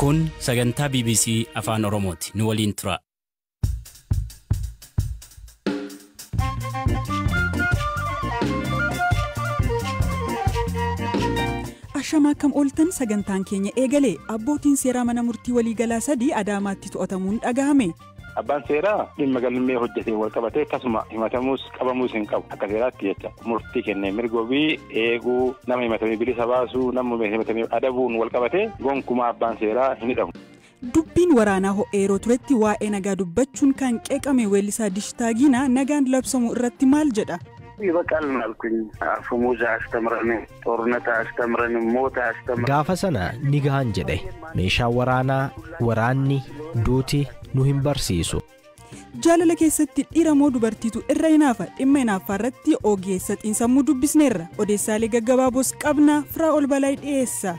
Kun sagantaa BBC Afaan Oromooti. Nu waliin tura. Ashamaa akkam ooltan sagantaan keenya eegale abbootiin seeraa mana murtii waliigalaa sadii Adaamaatti to'atamuun dhagahame. Abbaan seeraa dhimma galmee hojjetee wal qabatee akkasuma himatamuus qabamuus hin qabu akka seeraatti jecha murtii kennee mirga wabii eeguu nama himatamee bilisa baasuu nama himatamee adabuun wal qabatee gonkumaa abbaan seeraa hin hidhamu. Dubbiin waraanaa ho'ee yeroo turetti waa'ee nagaa dubbachuun kan qeeqame weellisaa Dishtaagiinaa nagaan labsamu irratti maal jedha? ይበቃል አልኩኝ። አፈሙዝ አያስተምረንም፣ ጦርነት አያስተምረንም፣ ሞት አያስተምረንም። Gaafa sana ni gahan jedhe meeshaan waraanaa waraanni duuti nu hin barsiisu. Jaalala keessatti dhiira moo dubartiitu irra hinaafa dhimma hinaaffaa irratti ogeessa xiinsammuu dubbisneerra odeessaalee gaggabaaboos qabna firaa ol balaa dhiyeessa.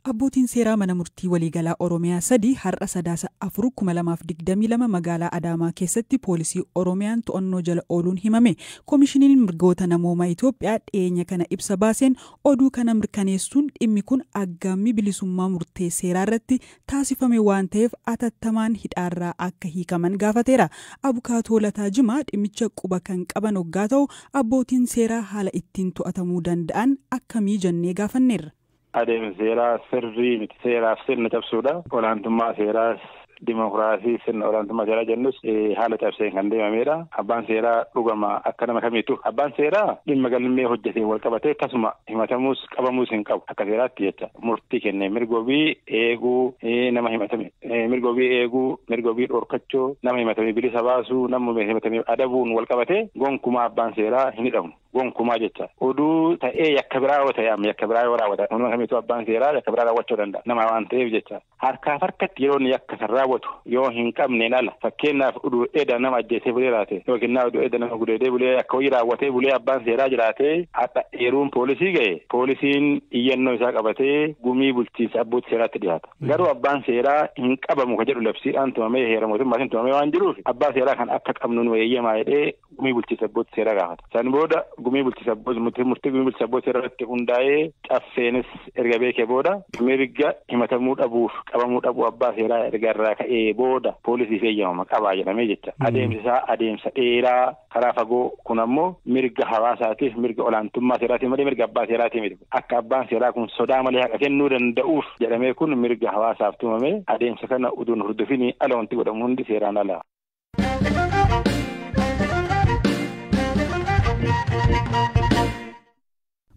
Abbootiin seeraa mana murtii waliigalaa Oromiyaa sadii har'a sadaasa 4/2022 magaalaa Adaamaa keessatti poolisii Oromiyaan to'annoo jala ooluun himame. Koomishiniin mirgoota namoomaa Itoophiyaa dhiyeenya kana ibsa baaseen oduu kana mirkaneessuun dhimmi kun aggaammii bilisummaa murtee seeraa irratti taasifame waan ta'eef atattamaan hidhaarraa akka hiikaman gaafateera. Abukaatoo Lataa Jimaa dhimmicha quba kan qaban hoggaa ta'u abbootiin seeraa haala ittiin to'atamuu danda'an akkamii jennee gaafanneerra. Adeemsa seeraa sirrii miti seeraaf sirna cabsuudha. Olaantummaa seeraas dimokiraasii sirna olaantummaa seeraa jennus haala cabseen kan deemamedha. Abbaan seeraa dhugama akka nama kamiitu. Abbaan seeraa dhimma galmee hojjetee wal qabatee akkasuma himatamuus qabamuus hin qabu akka seeraatti jecha murtii kennee mirga wabii eeguu nama himatame mirga wabii eeguu mirga wabii dhorkachuu nama himatame bilisa baasuu nama himatame adabuun wal qabatee gonkumaa abbaan seeraa hin hidhamu. Gonkumaa jecha oduu ta'ee yakka biraa yoo ta'e amma yakka biraa yoo raawwata nama kamiitu abbaan seeraa yakka biraa raawwachuu danda'a nama waan ta'eef jecha harkaaf harkatti yeroo inni yakka san raawwatu yoo hin qabneen ala fakkeenyaaf oduu eda nama ajjeesee bulee jiraate yookiin oduu eda nama gudeedee bulee akka hojii raawwatee bulee abbaan seeraa jiraatee hadha eeruun poolisii ga'e poolisiin iyyannoo isaa qabatee gumii bulchiinsa abbootii seeraatti dhiyaata. Garuu abbaan seeraa hin qabamu ka jedhu labsiidhaan tumamee heera mootummaatiin tumamee waan jiruuf abbaa seeraa kan akka qabnu nu eeyyamaa jedhee gumii bulchiinsa abbootii seeraa gaafata. San booda gumii bulchiinsa abbootii murtii gumii bulchiinsa abbootii seeraa irratti hundaa'ee caffeenis erga beekee booda mirga himatamuu dhabuuf qabamuu dhabuu abbaa seeraa erga irraa ka'ee booda poolisiif eeyyamama qabaa jedhamee jecha. Adeemsi isaa adeemsa dheeraa karaa fagoo kun ammoo mirga hawaasaatiif mirga olaantummaa seeraatiin malee mirga abbaa seeraatiin miti. Akka abbaan seeraa kun sodaa malee haqa kennuu danda'uuf jedhamee kun mirga hawaasaaf tumame adeemsa kana uduun hordofinii ala wanti godhamu hundi seeraan ala.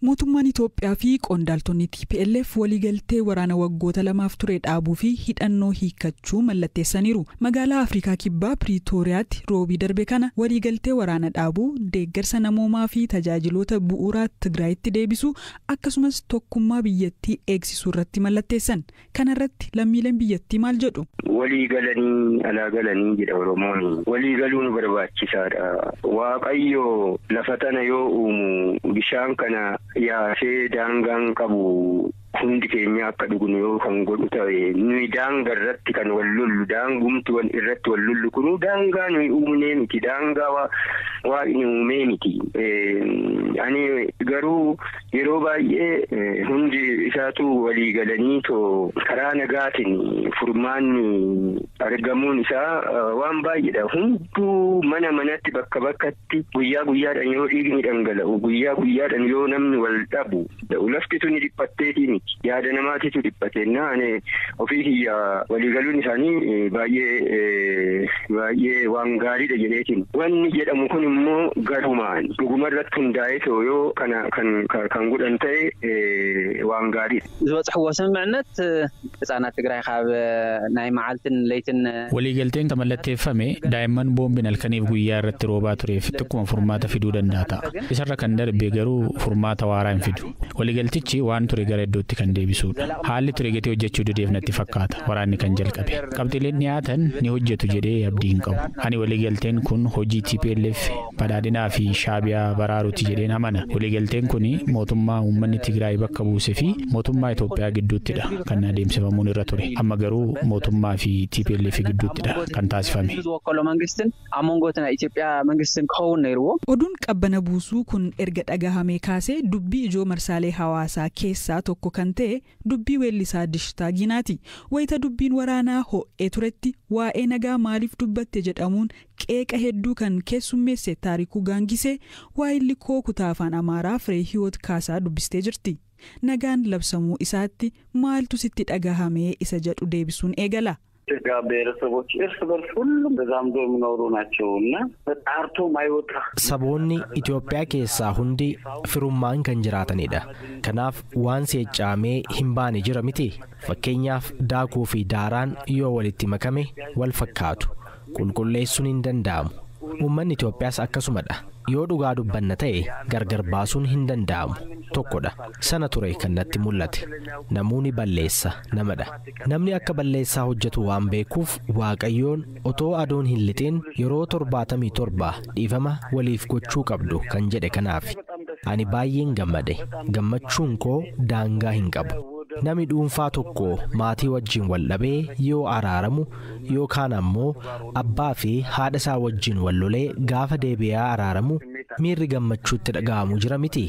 Mootummaan Itoophiyaa fi qondaaltonni TPLF waliigaltee waraana waggoota lamaaf ture dhaabuu fi hidhannoo hiikkachuu mallatteessaniiru. Magaalaa Afrikaa Kibbaa Piriitooriyaatti roobii darbe kana waliigaltee waraana dhaabuu, deeggarsa namoomaa fi tajaajiloota bu'uuraa Tigraayitti deebisuu akkasumas tokkummaa biyyattii eegsisuu irratti mallatteessan. Kana irratti lammiileen biyyattii maal jedhu? Walii galanii alaa galanii jedha Oromoon. Walii galuun barbaachisaadha. Waaqayyo lafa tana yoo uumu bishaan kana yaasee daangaan qabu hundi keenya akka dhugnu yoo kan godhu ta'e nuyi daangaa irratti kan wal lollu daangumti wal irratti wal lollu kunuu daangaa nuyi uumnee miti daangaa waaqni uumee miti. Ani garuu yeroo baay'ee hundi isaatu walii galanii too karaa nagaatiin furmaanni argamuun isaa waan baay'eedha. Hunduu mana manatti bakka bakkatti guyyaa guyyaadhaan yoo dhiigni dhangala'u guyyaa guyyaadhaan yoo namni wal dhabu lafti tuni dhiphatteetii miti. Yaada namaatitu dhiphate naane ofii kiyya waliigaluun isaanii baay'ee baay'ee waan gaariidha jedheetiin. Wanni jedhamu kun immoo garumaan dhuguma irratti hundaa'ee too yoo kana kan godhan ta'e waan gaariidha. ዝበፅሕዎ ስምምዕነት ህፃናት ትግራይ ካብ ናይ መዓልትን ለይትን Waliigalteen kan mallatteeffame daa'imman boombiin halkaniif guyyaa irratti roobaa tureef xiqquma furmaata fiduu danda'a ta'a. Isarra kan darbe garuu furmaata waaraa hin fidu. Waliigaltichi waan ture gara iddootti kan deebisudha. Haalli ture gatee hojjechuu dideef natti fakkaata waraanni kan jalqabe. Qabxiileen dhiyaatan ni hojjetu jedhee abdii hin qabu. Ani waliigalteen kun hojii TPLF Badhaadhinaa fi Shaabiyaa baraaruuti jedheen amana. Waliigalteen kun mootummaa uummanni Tigraay bakka buuse fi mootummaa Itoophiyaa gidduuttidha kan adeemsifamuun irra ture. Amma garuu mootummaa fi TPLF gidduuttidha kan taasifame. Oduun qabbana buusuu kun erga dhagahamee kaasee dubbii ijoo marsaalee hawaasaa keessaa tokko kan ta'e dubbii weellisaa Dishtaa Ginaati. Wayita dubbiin waraanaa ho'ee turetti waa'ee nagaa maaliif dubbatte jedhamuun qeeqa hedduu kan keessummeesse Taarikuu Gaangisee waa'illi koo kutaa afaan Amaaraa Firee Hiwoot Kaasaa dubbistee jirti. Nagaan labsamuu isaatti maaltu sitti dhagahamee isa jedhu deebisuun eegala. ኢትዮጵያ ብሔረሰቦች እርስ በርስ ሁሉም ተዛምዶ የሚኖሩ ናቸው እና ተጣርቶ ማይወጣ Saboonni Itoophiyaa keessaa hundi firummaan kan jiraatanidha. Kanaaf waan seecca'amee hin baane jira miti. Fakkeenyaaf daakuu fi daaraan yoo walitti makame wal fakkaatu. Qulqulleessuun hin danda'amu. Uummanni Itoophiyaas akkasumadha. Yoo dhugaa dubbanna ta'e gargar baasuun hin danda'amu. Tokkodha. Sana ture kan natti mul'ate. Namoonni balleessa namadha. Namni akka balleessaa hojjetu waan beekuuf Waaqayyoon otoo aduun hin lixin yeroo 77 dhiifama waliif gochuu qabdu kan jedhe kanaaf. Ani baay'een gammade. Gammachuun koo daangaa hin qabu. Namni dhuunfaa tokko maatii wajjin wal dhabee yoo araaramu yookaan ammoo abbaa fi haadha isaa wajjin wal lolee gaafa deebi'ee araaramu miirri gammachuutti dhaga'amu jira miti.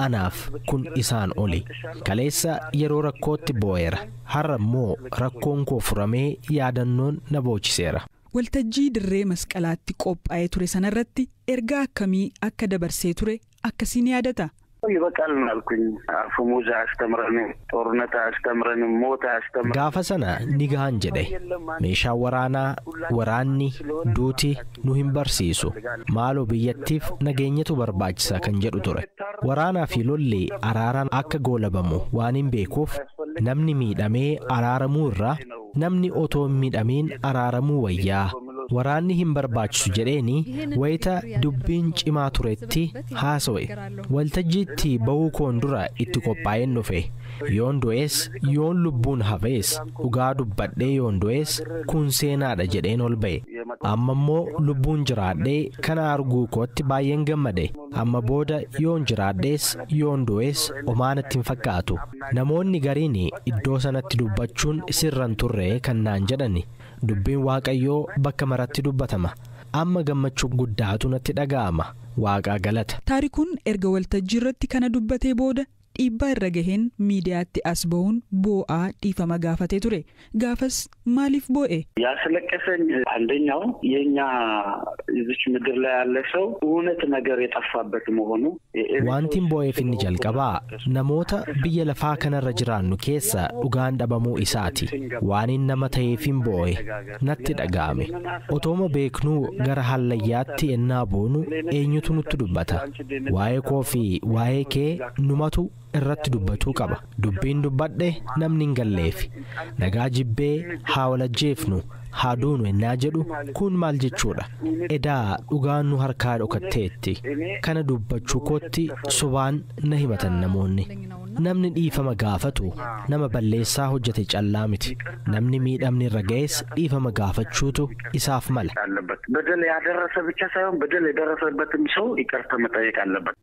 Anaaf kun isaan oli. Kaleessa yeroo rakkootti boo'eera. Har'a immoo rakkoon koo furamee yaadannoon na boochiseera. Waltajjii dirree masqalaatti qophaa'ee ture sanarratti ergaa akkamii akka dabarsee ture akkasiin yaadata. ይበቃል አልኩኝ። አፈሙዝ አያስተምረንም፣ ጦርነት አያስተምረንም፣ ሞት አያስተምረንም። Gaafa sana ni gahan jedhe. Meeshaan waraanaa, waraanni, duuti nu hin barsiisu. Maaloo biyyattiif nageenyatu barbaachisa kan jedhu ture. Waraanaa fi lolli araaraan akka goolabamu waan hin beekuuf namni miidhamee araaramuu irraa namni otoo hin miidhamiin araaramuu wayyaa. Waraanni hin barbaachisu jedheeni wayita dubbiin cimaa turetti haasa'e. Waltajjiitti bahuu koon dura itti qophaa'een dhufe. Yoon du'es yoon lubbuun hafes dhugaa dubbadhee yoon du'es kun seenaadha jedheen ol ba'e. Amma immoo lubbuun jiraadhee kana arguu kootti baay'een gammade. Amma booda yoon jiraadhees yoon du'es homaa natti hin fakkaatu. Namoonni gariin iddoo sanatti dubbachuun sirran turre kan naan jedhani. Dubbiin Waaqayyoo bakka maratti dubbatama. Amma gammachuu guddaatu natti dhaga'ama. Waaqaa galata. Taarikuun erga waltajjii irratti kana dubbatee booda dhiibbaa irra gaheen miidiyaatti as bahuun boo'aa dhiifama gaafatee ture. Gaafas maaliif boo'e? ያስለቀሰኝ አንደኛው የኛ እዚች ምድር ላይ ያለ ሰው እውነት ነገር የጠፋበት መሆኑ። Wantiin boo'eef inni jalqabaa namoota biyya lafaa kanarra jiraannu keessa dhugaan dhabamuu isaati. Waan nama ta'eefin boo'e natti dhaga'ame. Otooma beeknuu gara hallayyaatti ennaa boonu eenyutu nutti dubbata? Waa'ee koo fi waa'ee kee numatu irratti dubbatuu qaba. Dubbiin dubbadhe namni hin galleefi. Nagaa jibbee haa walajjeefnu haa duunu ennaa jedhu kun maal jechuudha? Edaa dhugaan nu harkaa dhokatteetti. Kana dubbachuu kootti sobaan na himatan namoonni. Namni dhiifama gaafatu nama balleessaa hojjete callaa miti. Namni miidhamni irra ga'es dhiifama gaafachuutu isaaf mala. በደል ያደረሰ ብቻ ሳይሆን በደል የደረሰበትም ሰው ይቅርታ መጠየቅ አለበት።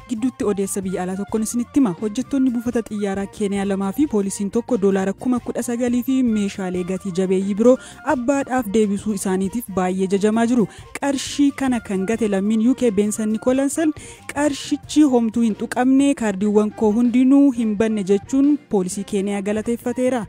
Gidduutti odeessa biyya alaa tokkoon isinitti hima. Hojjettoonni buufata xiyyaaraa Keeniyaa 2 fi poolisiin tokko $19,000 fi meeshaalee gatii jabeeyyii biroo abbaadhaaf deebisuu isaaniitiif baay'ee jajamaa jiru. Qarshii kana kan gate lammiin UK Benson Nicholson qarshichi homtuu hin tuqamne kaardiiwwan koo hundinuu hin banne jechuun poolisii Keeniyaa galateeffateera.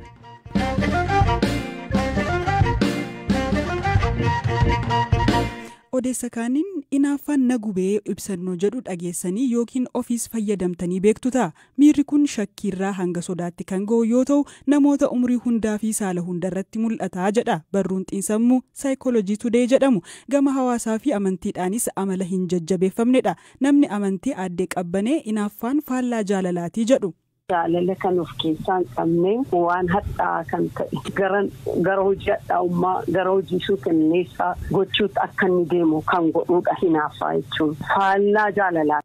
Odeessa kaaniin inaaffaan na gubee ibsannoo jedhu dhageessanii yookiin ofiis fayyadamtanii beektu ta'a. Miirri kun shakkiirraa hanga sodaatti kan ga'u yoo ta'u namoota umrii hundaa fi saala hundarratti mul'ata jedha barruun xiinsammuu Saayikoolojii Tudee jedhamu. Gama hawaasaa fi amantiidhaanis amala hin jajjabeeffamnedha. Namni amantii addee qabbanee inaaffaan faallaa jaalalaatii jedhu. Jaalala kan of keessaa hin qabne waan hadhaa'aa kan ta'e gara hojii hadhaa'ummaa gara hojii suukanneessaa gochuutti akka inni deemu kan godhuudha hinaaffaa jechuun faallaa jaalalaa.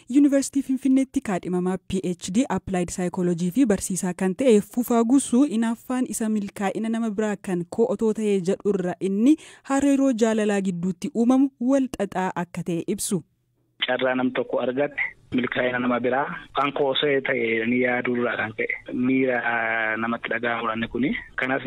Yuunivarsiitii Finfinneetti kaadhimamaa PhD Applied Psychology fi barsiisaa kan ta'e Fufaa Gusuu inaaffaan isa milkaa'ina nama biraa kan koo otoo ta'ee jedhurra inni hariiroo jaalalaa gidduutti uumamu wal xaxaa akka ta'e ibsu. Carraa nam tokko argatte milkaa'ina nama biraa kan koosee ta'e ni yaadurraa kan ka'e miira namatti dhaga'amudha kuni. Kanas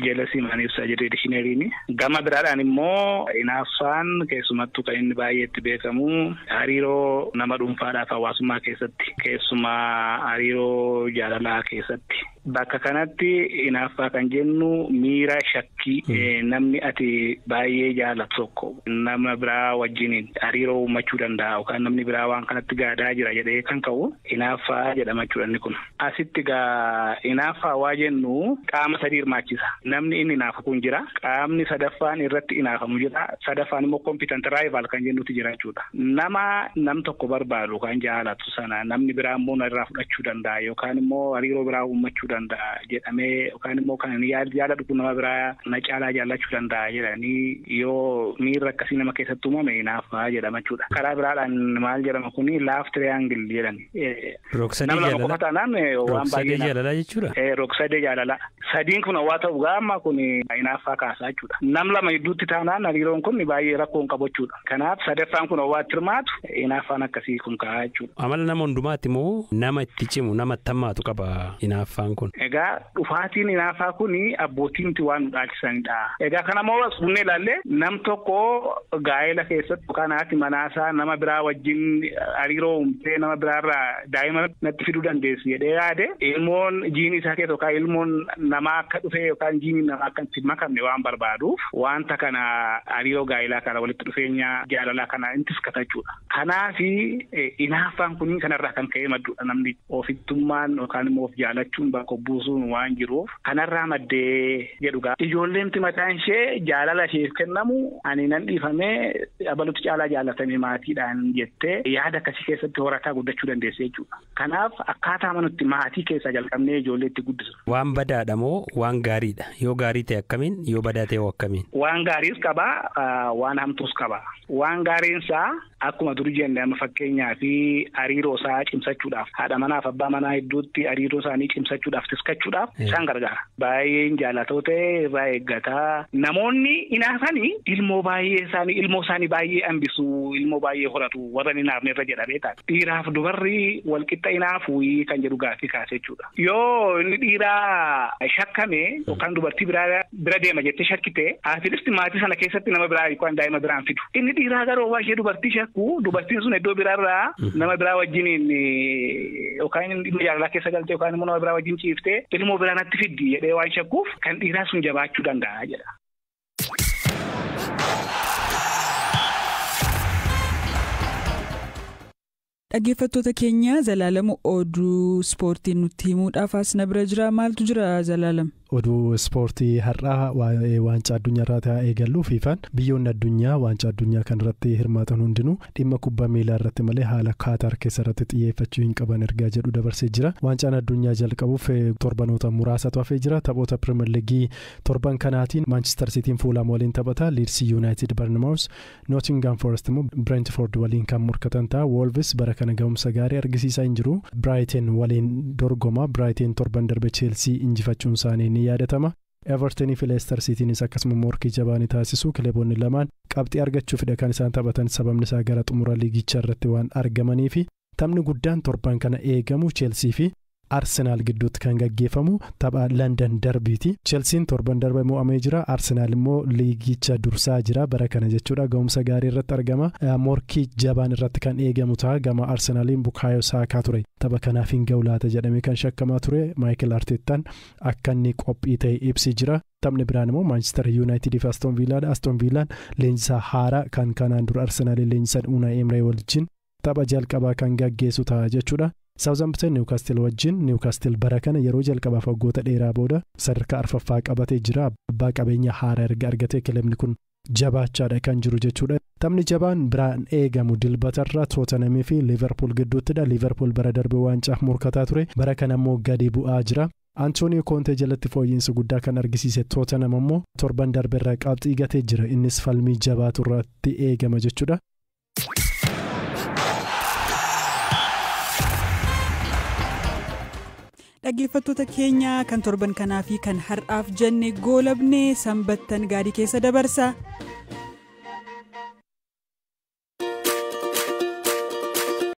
jealousy maan ibsaa jirre dikshineriin. Gama biraadhaan immoo inaaffaan keessumattuu kan inni baay'eetti beekamu hariiroo nama dhuunfaadhaaf hawaasummaa keessatti keessumaa hariiroo jaalalaa keessatti. Bakka kanatti inaaffaa kan jennu miira shakkii namni ati baay'ee jaalatu tokko nama biraa wajjiniin hariiroo uummachuu danda'a yookaan namni biraa waan kanatti gaadaa jira jedhee kan ka'u inaaffaa jedhama jechuudha inni kun. Asitti gaa inaaffaa waa jennu qaama sadii hirmaachisa. Namni inni inaafu kun jira. Qaamni sadaffaan irratti inaafamu jira. Sadaffaan immoo competent rival kan jennutu jira jechuudha. Nama nam tokko barbaadu kan jaalatu sana namni biraa immoo irraa fudhachuu danda'a yookaan immoo hariiroo biraa uummachuu danda'a jedhamee yookaan immoo kan jaaladhu kun nama biraa na caalaa jaallachuu danda'a jedhanii yoo miirri akkasii nama keessatti uumame inaaffaa jedhama jechuudha. Karaa biraadhaan maal jedhama kuni love triangle jedhani. Rogsadee jaalalaa jechuudha. Rogsadee jaalalaa. Sadiin kun waa ta'u gaama kun inaaffaa kaasaa jechuudha. Nam lama gidduutti taanaan hariiroon kun baay'ee rakkoo hin qabu jechuudha. Kanaaf sadaffaan kun waa itti hirmaatu inaaffaan akkasii kun ka'aa jechuudha. Amala nama hundumaatti immoo nama itti cimu nama itti hammaatu qaba inaaffaan kun. Egaa dhufaatiin inaaffaa kun abbootiinti waan nu dhaalchisanidha. Egaa kana immoo funnee ilaalle nam tokko gaa'ela keessatti yookaan haati manaasaa nama biraa wajjin hariiroo uumtee nama biraarraa daa'ima natti fiduu dandeessu jedhee yaade ilmoon jiinii isaa keessa yookaan ilmoon namaa akka dhufee yookaan jiinii namaa akka itti makamne waan barbaaduuf wanta kana hariiroo gaa'elaa kana walitti dhufeenya jaalalaa kana intiskata jechuudha. Kanaafi inaaffaan kun kanarraa kan ka'e madduudha namni ofittummaan yookaan immoo of jaalachuun bakka buusuun waan jiruuf kanarraa maddee jedhu gaa. Ijoolleen mataan ishee jaalala isheef kennamu ani nan dhiifamee abalutti caalaa jaalatame maatiidhaan jettee yaada akkasii keessatti horataa guddachuu dandeesse jechuudha. Kanaaf akkaataa manutti maatii keessaa jalqabnee ijoollee itti guddisu. Waan badaadha moo waan gaariidha? Yoo gaarii ta'e akkamiin? Yoo badaa ta'e akkamiin? Waan gaariis qabaa, waan hamtuus qabaa. Waan gaariinsaa akkuma dur jenne amma fakkeenyaa fi hariiroo isaa cimsachuudhaaf haadha manaaf abbaa manaa hedduutti hariiroo isaanii cimsachuudhaaf tiskachuudhaaf isaan gargaara. Baay'een jaalatoo ta'e irraa eeggataa. Namoonni inaafanii ilmoo baay'ee isaanii ilmoo isaanii baay'ee hambisu ilmoo baay'ee horatu warra inaafne irra jedhamee ta'a. Dhiiraaf dubarri walqixa inaafuu kan jedhu gaaffii kaase jechuudha. Yoo inni dhiiraa shakkame yookaan dubartii bira deema jettee shakkite atileast maatii sana keessatti nama biraa yookaan daa'ima biraan fidu. Inni dhiiraa garuu waa ishee dubartii shakku dubartiin sun iddoo biraarraa nama biraa wajjiniin yookaan dhimma jaalalaa keessa galte yookaan immoo nama biraa wajjin ciiftee ilmoo biraa natti fiddi jedhee waan shakkuuf kan dhiiraa sun jabaachuu danda'a jedha. Dhaggeeffattoota keenya Zalaalam oduu ispoortii nutti himuudhaaf as na bira jira. Maaltu jira Zalaalam? Oduu ispoortii har'aa waancaa addunyaa irraa eegallu fiifaan biyyoonni addunyaa waancaa addunyaa kanarratti hirmaatan hundinuu dhimma kubbaa miilaa irratti malee haala Kaataar keessa irratti xiyyeeffachuu hin qaban ergaa jedhu dabarsee jira. Waancaan addunyaa jalqabuuf torbanoota muraasatu hafee jira. Taphoota Pirimeer Liigii torban kanaatiin Maanchister Siitiin Fuulaam waliin taphata. Liids Yuunaayitid Barnamaus, Nootingham Forest immoo Brentford waliin kan morkatan ta'a. Wolves bara kana ga'umsa gaarii argisiisaa hin jiru. Brighton waliin dorgoma. Brighton torban darbe Chelsea injifachuun isaanii ni yaadatama. Everton fi Leicester Citynis akkasuma morkii jabaa ni taasisu. Kilaboonni lamaan qabxii argachuufidha kan isaan taphatan sababni isaa gara xumura liigichaa irratti waan argamanii fi taphni guddaan torban kana eegamu Chelsea fi Arsenaal gidduutti kan gaggeeffamu tapha London darbiiti. Chelsiin torban darbe mo'amee jira. Arsenaal immoo liigicha dursaa jira bara kana jechuudha. Ga'umsa gaarii irratti argama. Morkii jabaan irratti kan eegamu ta'a. Gama Arsenaaliin Bukaayoo Saakaa ture. Tapha kanaaf hin ga'u laata jedhamee kan shakkamaa ture. Maayikel Arteettaan akka inni qophii ta'e ibsi jira. Taphni biraan immoo Maanchister Yuunaayitid fi Aston Viilaadha. Aston Viilaan leenjisaa haaraa kan kanaan dura Arsenaaliin leenjisan Unai Emery wajjin tapha jalqabaa kan gaggeessu ta'a jechuudha. Southampton Newcastle wajjin Newcastle bara kana yeroo jalqabaaf waggoota dheeraa booda sadarkaa arfaffaa qabatee jira. Abbaa qabeenya haaraa erga argatee kilabni kun jabaachaadha kan jiru jechuudha. Taphni jabaan biraan eegamu dilbatarra Tottenham fi Liverpool gidduuttidha. Liverpool bara darbe waancaaf morkataa ture. Bara kana immoo gadi bu'aa jira. Antonio Conte jalatti fooyya'insa guddaa kan argisiise Tottenham immoo torban darbeerra qabxii gatee jira. Innis falmii jabaatu irratti eegama jechuudha. Dhaggeeffattoota keenya, kan torban kanaa fi kan har'aaf jenne goolabne. Sanbattan gaarii keessa dabarsa.